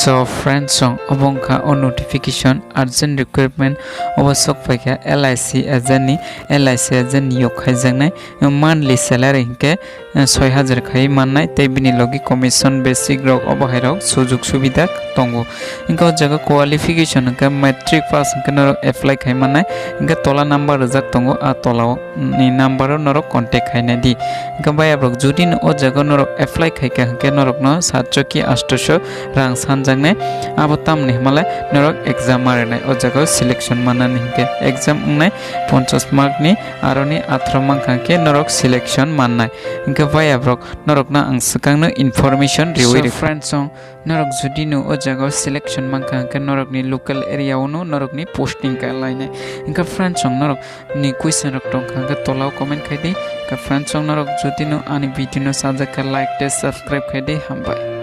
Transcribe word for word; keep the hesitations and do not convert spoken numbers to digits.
So friends song, obo wngkha o notification urgent requirement, obo sok phaikha L I C agent ni, L I C agent ni yok khaijaknai monthly salary hinkhe soi hajar khai mannai, tei bini logi commission basic rok obo hai rok sujuk subida tongo. Hinkhe o jaga qualification hinkhe matric pass hinkhe norok apply khai mannai, hinkhe tola number rijak tongo, a tola o ni number o norok contact khainai di. Hinkhe bayabrok judi no o jaga o norok apply khaikha hinkhe norokno satcho ki astoso rang sanjaknai. Abo tamni hwnmale norok exam ma rwnai, o jaga o selection mannani hinkhe exam wngnai ponchash mark ni, aroni atharo mankha hinkhe norok selection mannai. Hinkhe bayabrok norokno ang swkangno information riwi rikha. So friends song, norok judi no o jaga o selection mankha hinkhe norokni local area o no norokni posting ka lainai. Hinkhe friends song, norok ni question rok tongkha hinkhe tola o comment khai di. Hinkhe friends song, norok judi no ani video no sajak kha like tei subscribe khai di, hambai.